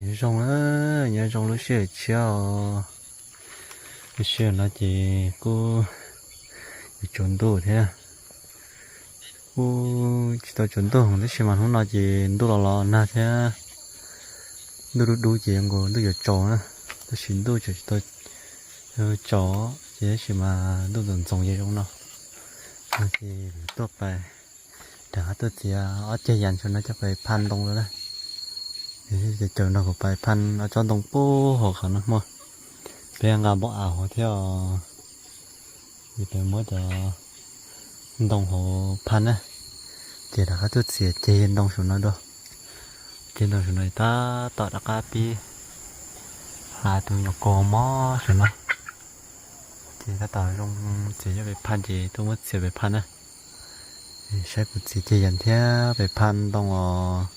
Nyob zoo na, nyob zoo lub sij hawm tshiab os. Lub sij hawm no ces kuj yuav tsaus ntuj thiab. Kuj tsis tau tsaus ntuj tab sis mas hnub no ces ntuj los los nag thiab. Ntuj dub dub ces nkaus ntuj yuav tsaus na, tab sis ntuj tseem tsis tau tsaus ces tab sis mas ntuj ntxoov ntxoov ces zoo no. No ces tuaj pais rov qab tuaj txiav ob ceg yas saum no coj pais phaj ntoo lawm na. Ces caum nrog kuv pais phaj ob tsob ntoo puag hauv qhov no muaj, peb nqa npau av hauv thiab os. Ces peb muab cov ntoo hauv phaj na, ces rov qab tuaj txiav ceg ntoo saum no dua. Ceg ntoo saum no tab tom rov qab pib hla tus nyuam kaus mob saum no. Ces tab tom zoo txiav coj pais phaj ces tuaj muab txiav pais phaj na. Saib kuv txiav ceg yas thiab pais phaj ntoo os.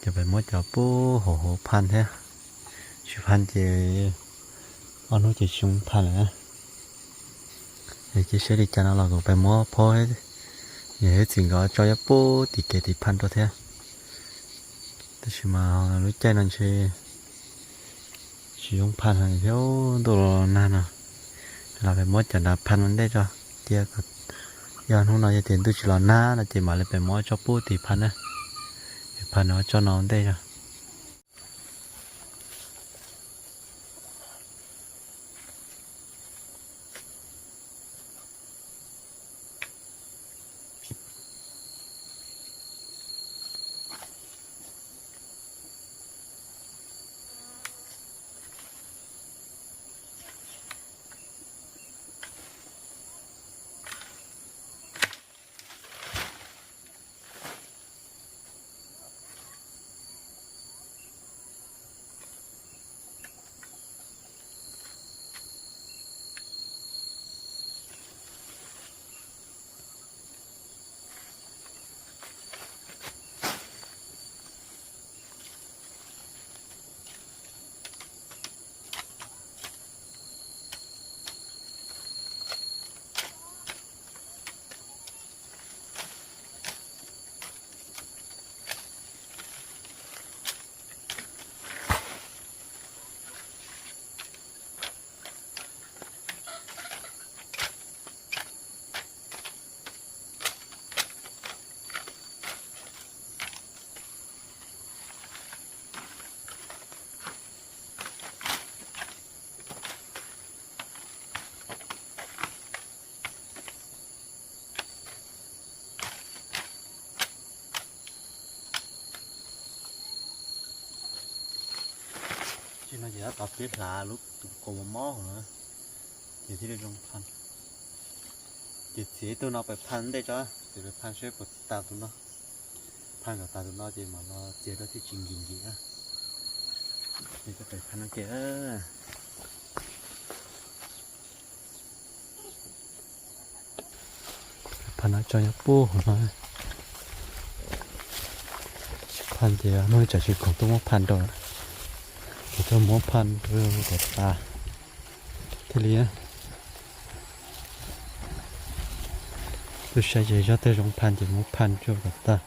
Ces peb muab cov puag hauv hauv phaj thiab. Tsis phaj ces ob hnub ces tsis zoo phaj lawm. Ces saib li cas no los kuv peb muab phob, yog hwj txwm nkawd tso coj puag tim kev tim phaj rau thiab. Tab sis mas lub caij no ntshe tsis zoo phaj thiab, ntuj los nag no. Los peb muab cov nrad phaj ua ntej tso, cia yog hnub no yog tias ntuj tsis los nag no ces mam li peb muab tso puag tim phaj na. Ces phaj no tso no ua ntej tso. Tsis no ces tab tom pib hlav lub tus kaus mob mob na, ces thiaj li zoo phaj. Ces txiav ib tug no pais phaj ntej tso, txiav pais phaj seb puas tas tus no. Phaj kom tas tus no ces mam los txiav rau thiaj tsis nkim nkim na. Ces coj pais phaj no ke. Phaj no tso nyob puag hauv no. Phaj ces hnub tsam tsis khoom tuaj muab phaj rau, ces tuaj muab phaj rau kom tas thiaj li. Tuaj saib ces yog tej zoo phaj ces muab phaj rau kom tas.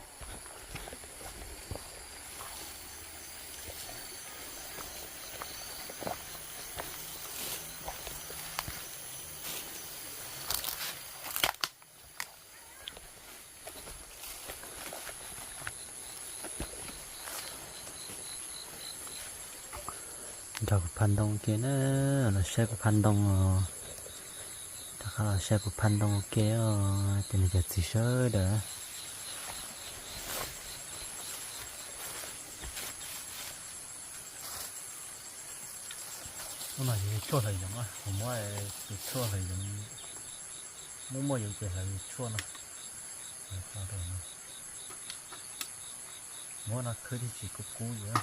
Nrog kuv phaj ntoo ua ke na, los saib kuv phaj ntoo os. Rov qab los saib kuv phaj ntoo ua ke os, ces nws cov txiv sawv daws. Lub no yog tshuaj hlawv yoov, kuv muab tus tshuaj hlawv yoov, muaj muaj yoov ces hlawv tshuaj no. Muab no khwb thiaj tsis kub kub yus.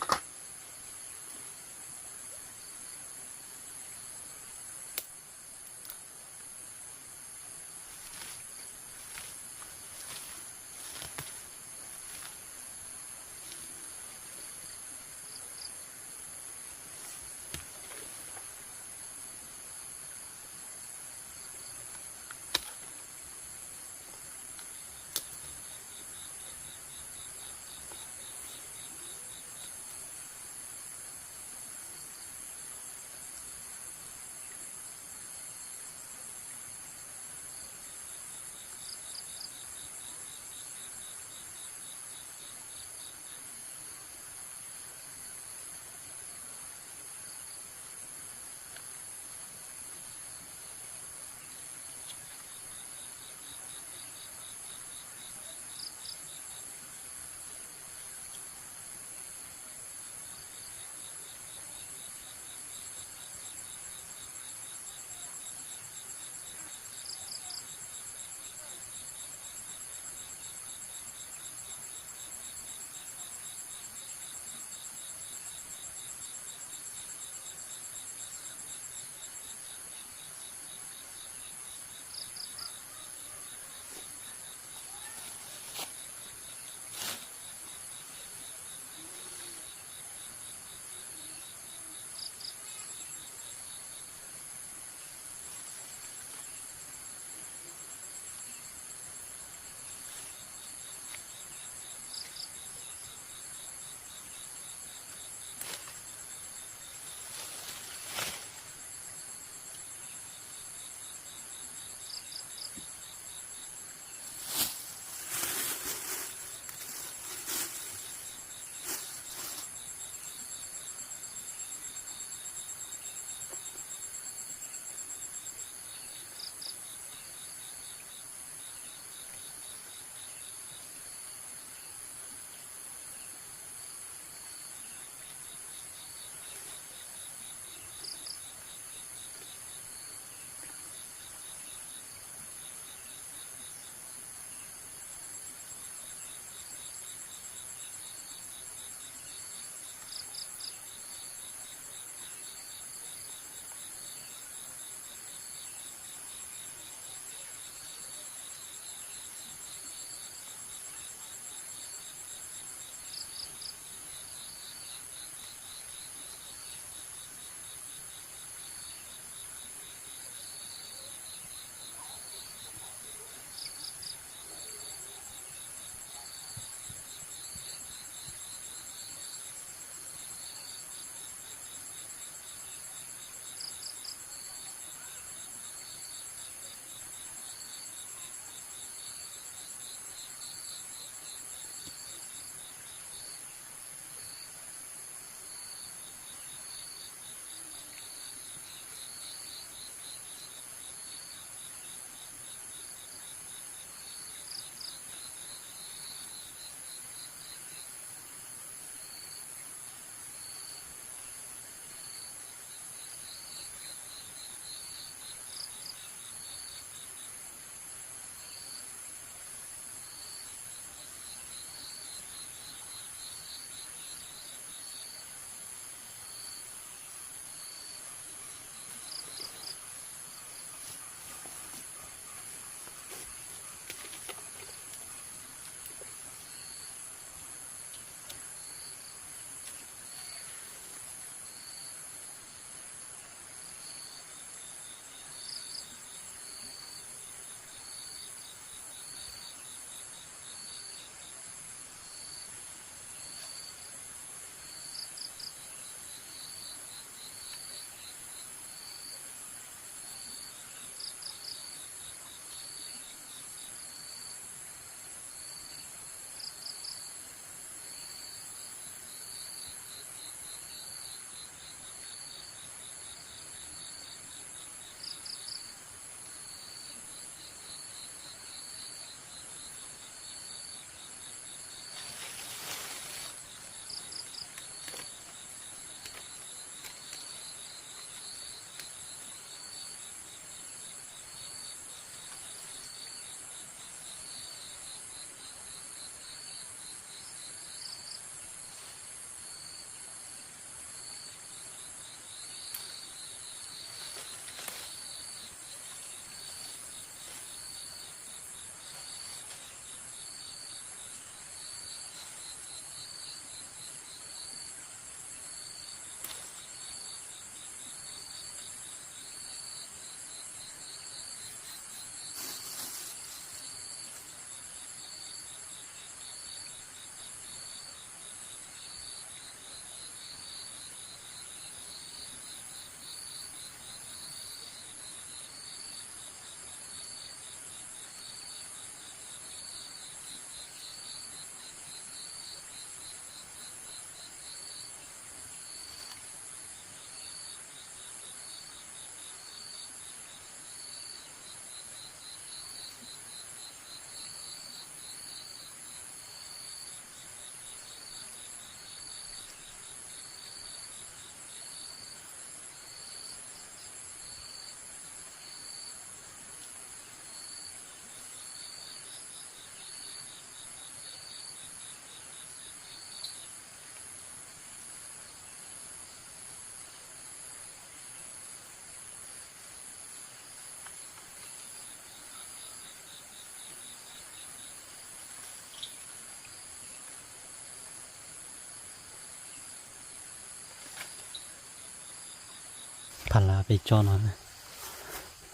Phaj lawv peb tsob no,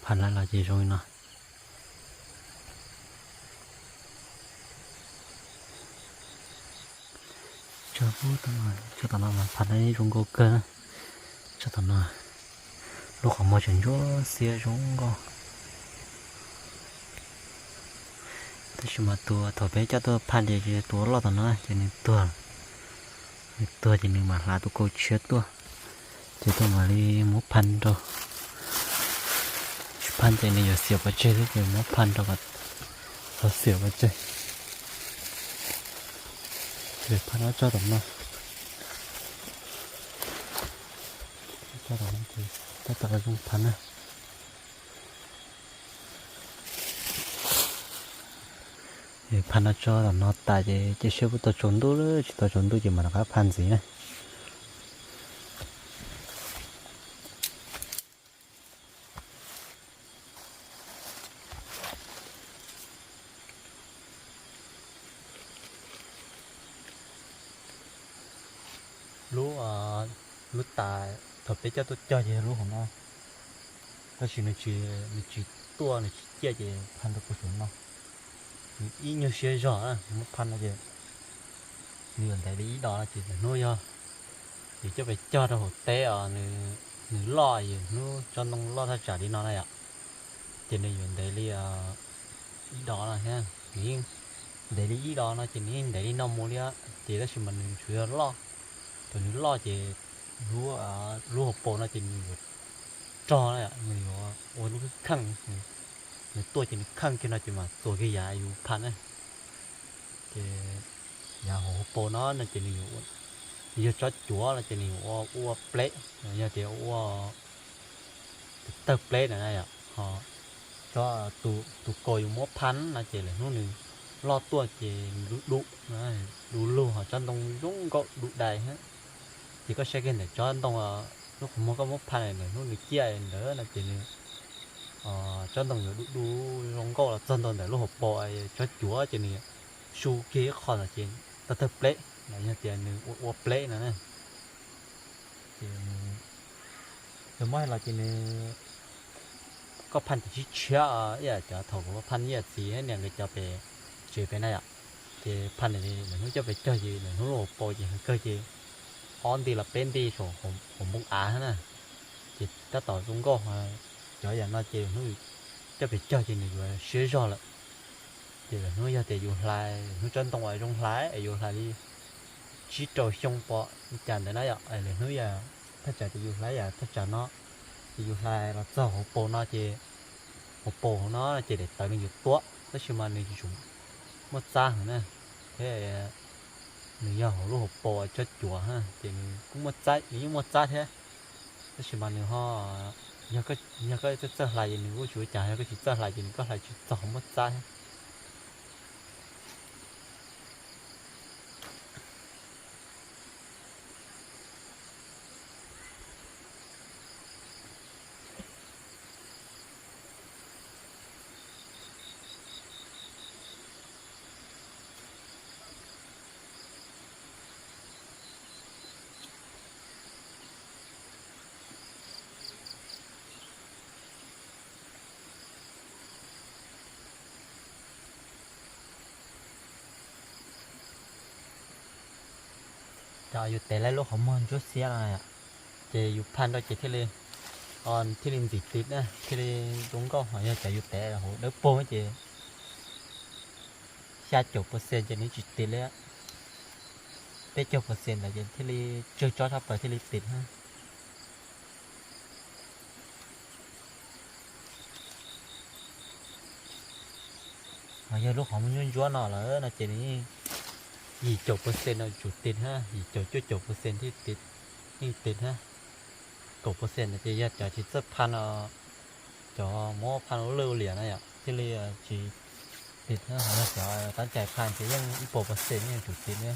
phaj lawv los ces zoo li no. Tsob tom no, tsob tom no mas phaj lawv zoo nkauj kawg. Tsob tom no lub qhov muag tseem ntsuab xiab zoo nkauj. Tab sis mas tus thaum peb coj tuaj phaj ces tus loj tom no ces nws tuag. Nws tuag ces nws mam hlav tus kaus tshiab tuaj, ces tuaj mam li muab phaj rau. Tsis phaj ces nws yuav xiam pov tseg xwb, ces muab phaj rau kom txhob xiam pov tseg. Ces phaj no tsob tom no, tsob tom no ces tab tom zoo phaj na. Phaj no tsob tom no tas ces cia siab puas tau tsaus ntuj, tsis tau tsaus ntuj ces mam rov qab phaj ntxiv na. Lub, lub tas thaum peb coj tuaj cog ces lub hauv no, tab sis nws tsis tuaj, nws tsis ciaj ces phaj rau puag saum no. Nws ib nyuag siab zog, muab phaj no ces nws yuav ntev li ib dos no ces lwm hnub yog yus coj pes cog rau hauv teb os, nws loj, yus hnub tsob ntoo loj thaj tsam li no na yom, ces nws yuav ntev li ib dos no thiab. Nws yeej ntev li ib dos no ces nws yeej ntev li no mus li, ces tab sis mas nws tsuas yog loj. Thaum nws loj ces lub hauv paus no ces nws yuav rog na, nws yuav ua lub kheej, nws tuaj ces nws kheej kiag no ces mam txuas kiag yav yus phaj na. Ces yav hauv paus no no ces nws yuav, yog tsob cuav no ces nws yuav ua pleb, yog tias ua tawg pleb na yom. Ho tsob, tus kaus yus muab phaj no ces lwm hnub nws loj tuaj ces nws du du, du lug, ho tsob ntoo zoo nkauj du dais thiab. Ces koj saib kiag ntawm tsob ntoo, lub qhov muag koj muab phaj lwm hnub nws ciaj ntawd no ces nws, tsob ntoo yuav du du zoo nkauj los txog ntua ntawm lub hauv paus tsob cuav ces nws su kiag ib qho no ces tawg tawg pleb, los yog tias nws ua ua pleb no na. Ces nws muab los ces nws, koj phaj tias sib tshiab ib yam cov thaum kuv phaj ib yam txiv niam nkawd cov pem tsev pem na yom. Ces phaj lwm hnub coj pes cog ces lwm hnub lub hauv paus ces heev kawg ces ob nti los peb nti saum hauv npoo av na. Ces tab tom zoo nkauj, cov yam no ces lwm hnub coj pes cog ces nws yuav siab zog lawm. Ces lwm hnub yog tias yus hlais, lwm hnub tsob ntoo zoo hlais es yus hlais li tsib rau xyoo pom li cas ntawd na yom, lwm hnub yog thaj tsam tias yus hlais yam thaj tsam no, ces yus hlais los txog hauv paus no ces, hauv paus hauv no ces daim tawv nws yuav tuab tab sis mas nws tsis tshua muaj txab heev na, thiab nws yog hauv lub hauv paus tsob cuav ces nws kuj muaj txab, nws yeej muaj txab thiab. Tab sis mas nws ho, yog koj txawj txawj hlais ces nws kuj tsis ua cas, yog koj tsis txawj hlais ces nws, koj hlais tsis txog qhov muaj txab thiab. Cov yus tev lawv lub qhov muag ntsuab xiab no, ces yus phaj rau ces thiaj li, thiaj li ntxim tiv na, thiaj li zoo nkauj. Ho yog cov yus tev hauv dawb paug ces xya caum percent ces nws tsis tiv li. Peb caug percent ntawd ces thiaj li tsawg tsob tshaj plaws thiaj li tiv na. Ho yog lub qhov muag ntsuab ntsuab no lawm no ces nws yeej yim caum percent no tsum tiv na, yim caum cuaj caum percent thiaj tiv, yeej tiv na. Kaum percent no ces yog cov tsis txawj phaj no, cov muab phaj ua lwj ua liam na yom, thiaj li tsis tiv na. Ho yog cov tab cais phaj ces yeej ib puas percent yeej tsum tiv na.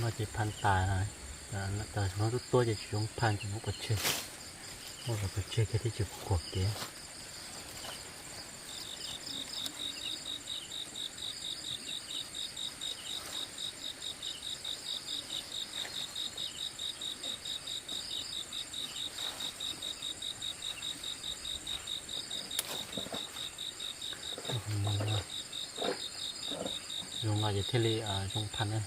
Ces phaj tas, cov hnub tuaj tuaj ces tsis zoo phaj ces muab pov tseg, muab pov tseg kiag thiab tsis kuam kev. Zoo no ces thiaj li zoo phaj na.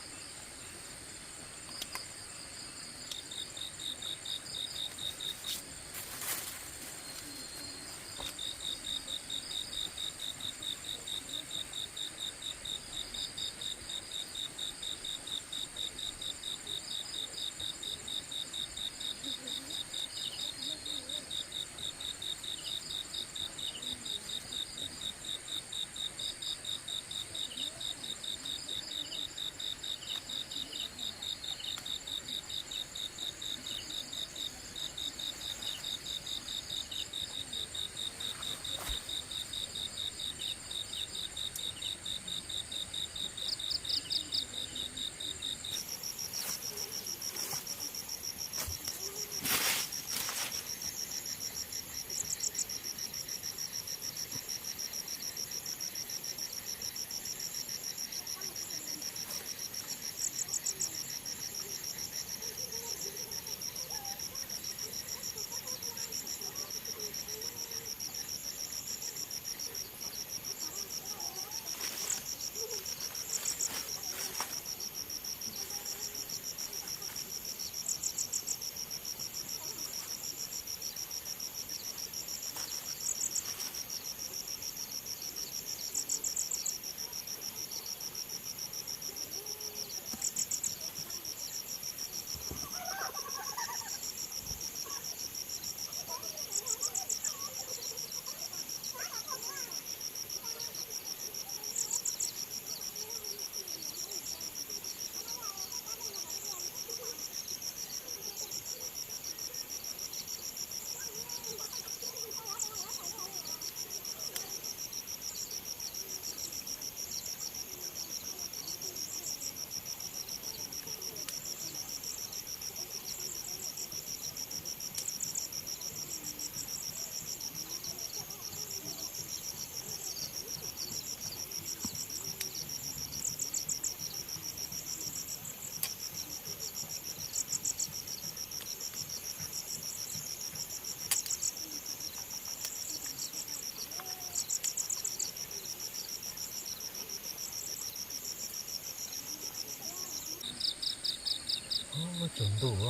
Tsaus ntuj.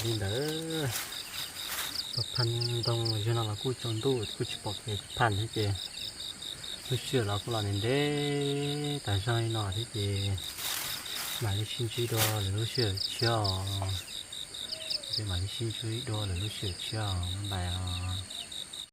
Li ntawd, phaj ntoo zog no los kuj tsaus ntuj kuj tsis pom kev phaj thiab ces lub sij hawm los kuj los ntev ntev tas zog li no thiab ces mam li sib ntsib dua lwm lub sij hawm tshiab os. Ces mam li sib ntsib dua lwm lub sij hawm tshiab os, bye bye os.